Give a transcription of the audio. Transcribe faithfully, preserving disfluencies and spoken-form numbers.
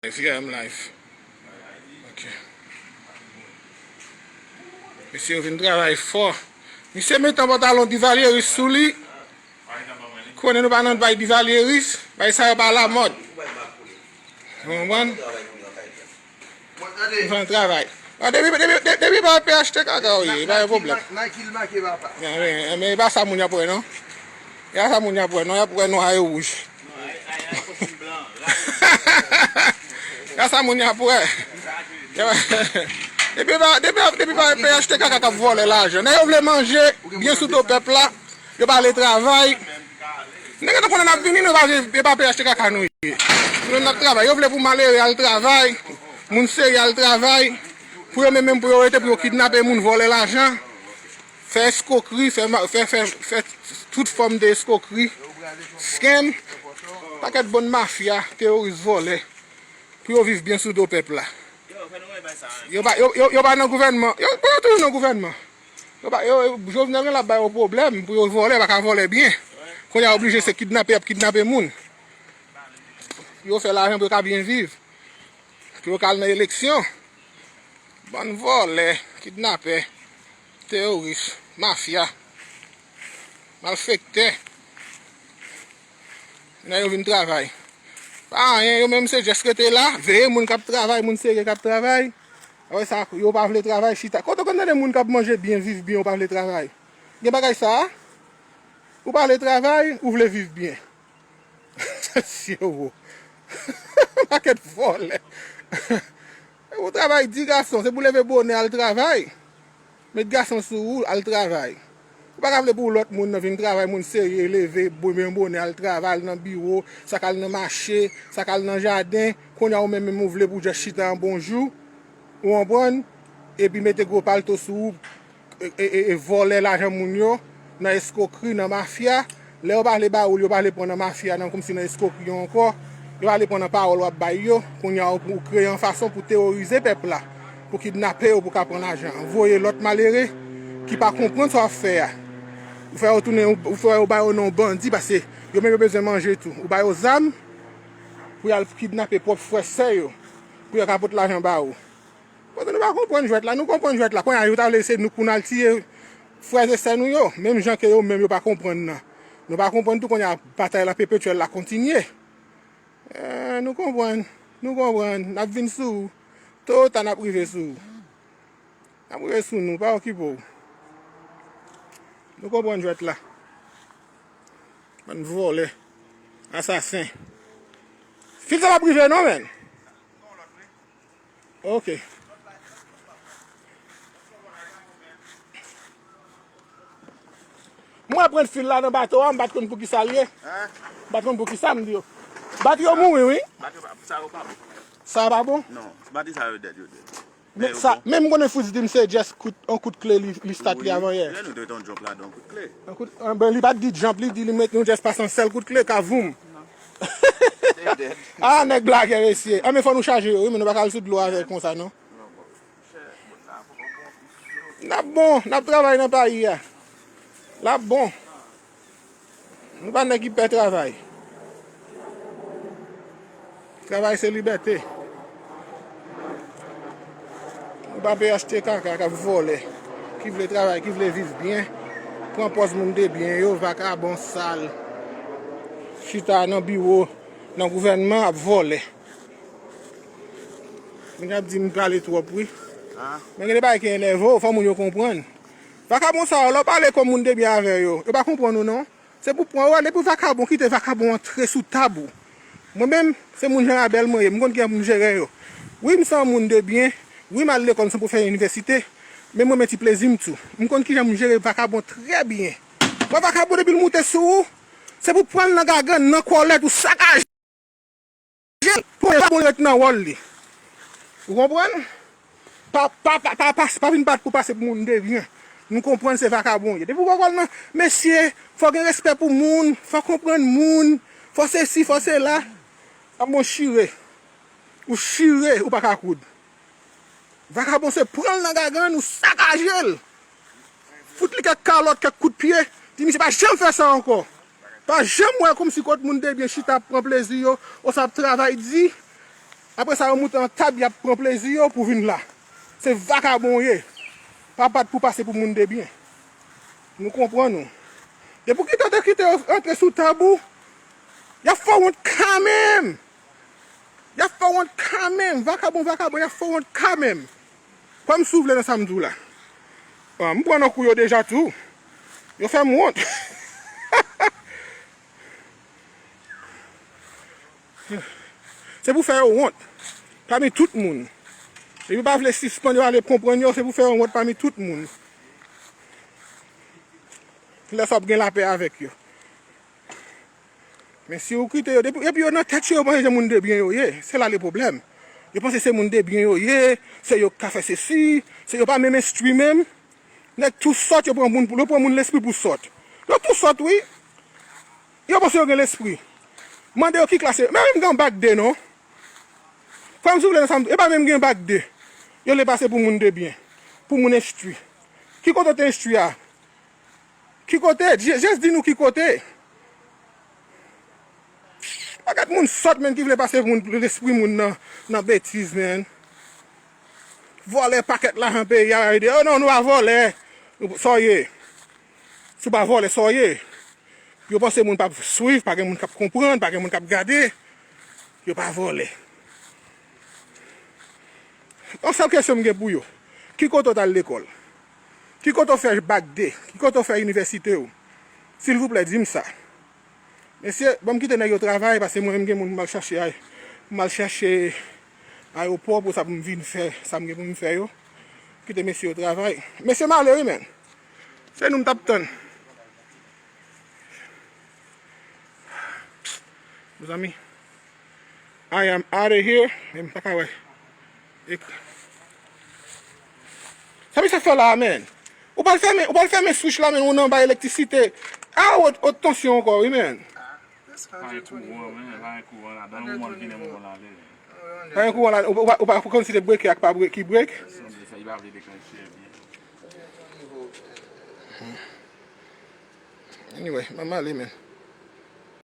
Yes, yeah, I'm live. Ok. Mesye yo vin travay fò. Misye met yon pantalon Divalyeris sou li. Konnen nou pa nan bay Divalyeris, bay sa yo pa lamòd. Ou konprann? Nou fè yon travay. Ah, depi, depi, depi, depi pa P H T K ka ou ye, pa gen pwoblèm. Nike l make, papa. Men, men, men e pa sa moun y ap wè, non. E pa sa moun y ap wè, non, y ap wè nwa e wouj. E pa sa moun y ap wè. Depi pa, depi, depi pa P H T K k ap vòlè lajan. Nèg yo vle manje byen sou do pèp la. Yo pa vle travay. Nèg yo konnen n ap vini, nou pa vle, e pa P H T K nou ye. Nou menm n ap travay. Yo vle pou malere al travay, moun serye al travay. Pou yo menm, menm pou yo rete, pou yo kidnape moun, vòlè lajan, fè eskokri, fè, ma- fè, fè, fè tout fòm de eskokri, scam, pakèt bann mafya, teworis, vòlè, pou yo viv byen sou do pèp la. Yo pa, yo, yo, yo pa nan gouvènman. Yo, yo toujou nan gouvènman. Yo pa, yo, Jovenel gen l ap ba yo pwoblèm pou yo vòlè, pa ka vòlè byen. Kounye a oblije se kidnape y ap kidnape moun. Pou yo fè lajan pou yo ka byen viv. Pou yo ka al nan eleksyon. Bann vòlè, kidnapè, teworis, mafya, malfektè. Nèg yo vin travay. Pa anyen, yo menm se jès rete la, veye moun k ap travay, moun serye k ap travay. Apre sa, yo pa vle travay, chita. Kote w konn tande moun k ap manje byen, viv byen, yo pa vle travay? Gen bagay sa a? Ou pa vle travay, ou vle viv byen. Sye wo. Pakèt vòlè. Ou travay di gason, se pou leve bonè al travay. Met gason sou ou, al travay. Ou pa ka vle pou lòt moun nan vin travay, moun serye, leve, byen bonè, al travay, al nan biwo, sa k al nan mache, sa k al nan jaden. Kounye a ou menm, menm ou vle pou just chita an bonjou, ou konprann? Epi mete gwo palto sou ou, e, e, e, e vòlè lajan moun yo, nan eskokri, nan mafya. Lè yo pa vle ba ou l, yo pa vle pran nan mafya, nan, kòmsi nan eskokri yo ankò. Yo pa vle pran nan pawòl w ap bay yo. Kounye a, ou, ou kreye yon fason pou teworize pèp la, pou kidnape yo, pou ka pran lajan. Voye lòt malere ki pa konprann sa w ap fè a. Ou fè yo tounen, ou fè yo ba yo non bandi, paske yo menm yo bezwen manje tou. Ou ba yo zam pou y al kidnape pwòp frè sè yo, pou yo ka pot lajan ba ou. Kote nou pa konprann jwèt la, nou konprann jwèt la. Kounye a, yo ta vle se nou pou n al tiye frè e sè nou yo, menm jan ke yo menm yo pa konprann nan. Nou pa konprann tou, kounye a, batay la pepetyèl la kontinye. Eh, nou konprann, nou konprann, n ap vin sou ou. To ou ta, n ap rive sou ou. N ap rive sou nou, pa okipe w. Nou konprann jwèt la. Bann vòlè, asasen. Fil sa p ap rive non, menn. Ok. Mwen pran fil la nan bato a, m pa t konn pou ki sa l ye. M pa t konn pou ki sa m di yo. Bat yo mouri, wi. Bat yo pa, sa yo pa bon. Sa pa bon? Non, bat sa yo dèd, yo dèd. Men sa, menm konnen Fritz di m se just kout, yon kout kle li, li start li avan yè. Wi, nou te met yon jump ladan, yon kout kle. Yon kout, an, ben, li pa t di jump, li di li met yon just pase yon sèl kout kle, ka voum. Te dèd. Ah, nèg blagè, mesye. Ah, men fò nou chaje yo, wi, men nou pa ka al sou dlo avè l konsa, non. N ap bon, n ap travay nan payi a. L ap bon. Nou pa nèg ki pè travay. Travay se libète. Nou pa P H T K K k ap vòlè. Ki vle travay, ki vle viv byen. Pran pòz moun de byen yo, vakabon sal. Chita nan biwo, nan gouvènman, ap vòlè. Moun ap di m pale twòp, wi. Men gen de bagay ki enève w, fò moun yo konprann. Vakabon sa yo, lè w pale kòm moun de byen avè yo, yo pa konprann ou non. Se pou pran w ale pou vakabon, kite vakabon antre sou tab ou. Mwen menm, se moun Jan Rabèl mwen ye, m konn kijan pou m jere yo. Wi, m se yon moun de byen, wi, m al lekòl, m se pwofesè inivèsite, men mwen men ti plezi m tou. M konn kijan pou m jere vakabon trè byen. Wè vakabon depi l moute sou ou, se pou pran l nan gagann, nan kòlèt, ou sakaje. Pou vakabon ret nan wòl li. Ou konprann? Pa, pa, pa, pa, pa, pa vin bat pou pase pou moun de byen. Nou konprann se vakabon ye. Depi w poko al nan, mesye, fò gen respè pou moun, fò konprann moun, fò sesi, fò sela. Ap bon chire. Ou chire, ou pa ka koud. Vakabon se pran l nan gagann ou sakaje l. Fout li kèk kalòt, kèk kout pye. Di misye pa janm fè sa ankò. Pa janm wè kòmsi kot moun de byen chita ap pran plezi yo, oswa ap travay di. Apre sa, yo moute an tab, y ap pran plezi yo pou vin la. Se vakabon yo ye. Pa bat pou pase pou moun de byen. Nou konprann ou. Depi w kite yo te kite yo antre sou tab ou, y ap fè w wont kanmenm. Y ap fè w wont kanmenm. Vakabon, vakabon, y ap fè w wont kanmenm. Kwè m si w vle nan sa m di w la. Ah, m pran nan kou yo deja tou. Yo fè m wont. Se pou fè yo wont pami tout moun. Depi yo pa vle sispann, yo ale konprann yo, se pou fè yo wont pami tout moun. Lè sa w ap gen lapè avèk yo. Men si w kite yo, depi, epi yo nan tèt yo, yo panse se moun de byen yo ye. Se la le pwoblèm. Yo panse se moun de byen yo ye, se yo k ka fè sesi, se yo pa menm enstwi menm. Nèg tou sòt, yo pran moun, yo pran moun lespri pou sòt. Yo tou sòt, wi. Yo panse yo gen lespri. Mande yo ki klas yo. Men menm gen yon bak de non. Frè m, si w vle nan sa m, e pa menm gen bak de. Yo vle pase pou moun de byen. Pou moun enstwi. Ki kote w te enstwi a? Ki kote? Je-, jis di nou ki kote. Paket moun sòt, menn, ki vle pase moun, lespri moun nan, nan betiz, menn. Vòlè pakèt lajan peyi a, yo di, oh non, nou pa vòlè. Sa w ye? Si w pa vòlè, sa w ye? Yo panse moun p ap swiv, pa gen moun k ap konprann, pa gen moun k ap gade. Yo pa vòlè. Yon sèl kesyon m gen pou yo. Ki kote w t al lekòl? Ki kote w fè bak de? Ki kote w fè inivèsite w? Silvouplè, di m sa. Mesye, ban m kite nèg yo travay, paske mwen menm gen moun m al chache, m al chache ayewopò pou sa pou m vin fè sa m gen pou m fè yo. Kite mesye yo travay. Mesye m ale wi, menn. Se nou m t ap tann. Mezanmi, I am out of here. Men m pa ka wè. Ek-, sa misye fè la, menn? Ou pral fèmen, ou pral fèmen switch la, menn, ou nan bay elektrisite. A, wot, wot tansyon ankò, wi, menn. Pa gen kouran, menn, pa gen kouran la. Nan moman l vini, moman l ale. Pa gen kouran la, ou, ou, ou pa konn si se breke ak pa breke, ki breke. Sanble sa, li pa vle deklanche byen. Anyway, m ale, menn.